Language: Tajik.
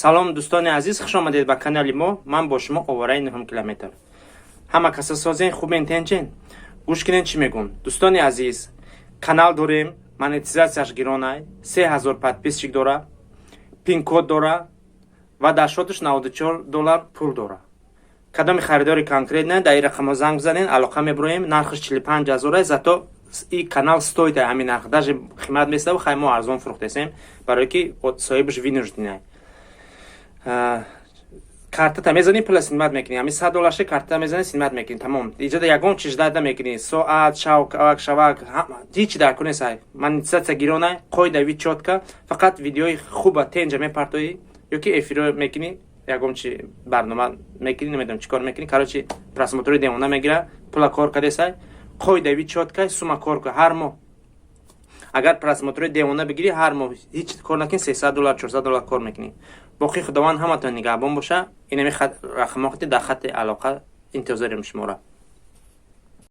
Салом, дӯстони азиз, хуш омадед ба канали мо. Ман бо шумо овораи нуҳум километр. Ҳама каса созен, хубен, тенчен? Гӯш кунен, чӣ мегӯм. Дӯстони азиз, канал дорем, монетизатсияш гиронай, 3000 подписчик дора, пин-код дора ва дар счёт аш 94 доллар пул дора. Кадоми харидори конкретно, дар ин рақамҳо занг бизанен, алоқа мебуроем. Нархаш 45 ҳазорай, зато и канал стоит ҳамин нарх, даже қимат месаву. Хай, мо арзон фурӯхтесем, барое ки соҳибаш вынужденный. Картата мезанӣ, пула снимать мекунӣ, ҳамин 100 долларша картата мезанӣ, снимать мекунӣ, тамом. Иҷода ягон чиз ждать намекунӣ: соат, шавак шавак, ҳичи дар кор несай. Монетизатсия гиронай, қоидави чётко, фақат видеои хуба тенҷа мепартоӣ ё ки эфиро мекунӣ, ягон чи барнома мекунӣ, намедонам чӣ кор мекунӣ. Короче, просмотр ои девона мегира, пула кор кардесай, қоидави чётко сума кор ку. Ҳар моҳ агар просмотр ои девона бигирӣ, ҳар моҳ ҳеҷ кор накунӣ, 300 доллар, 400 доллар кор мекунӣ. Боқӣ Худованд ҳаматон нигаҳбон боша. Инами рақамҳо дар хатти алоқа, интизорем шуморо.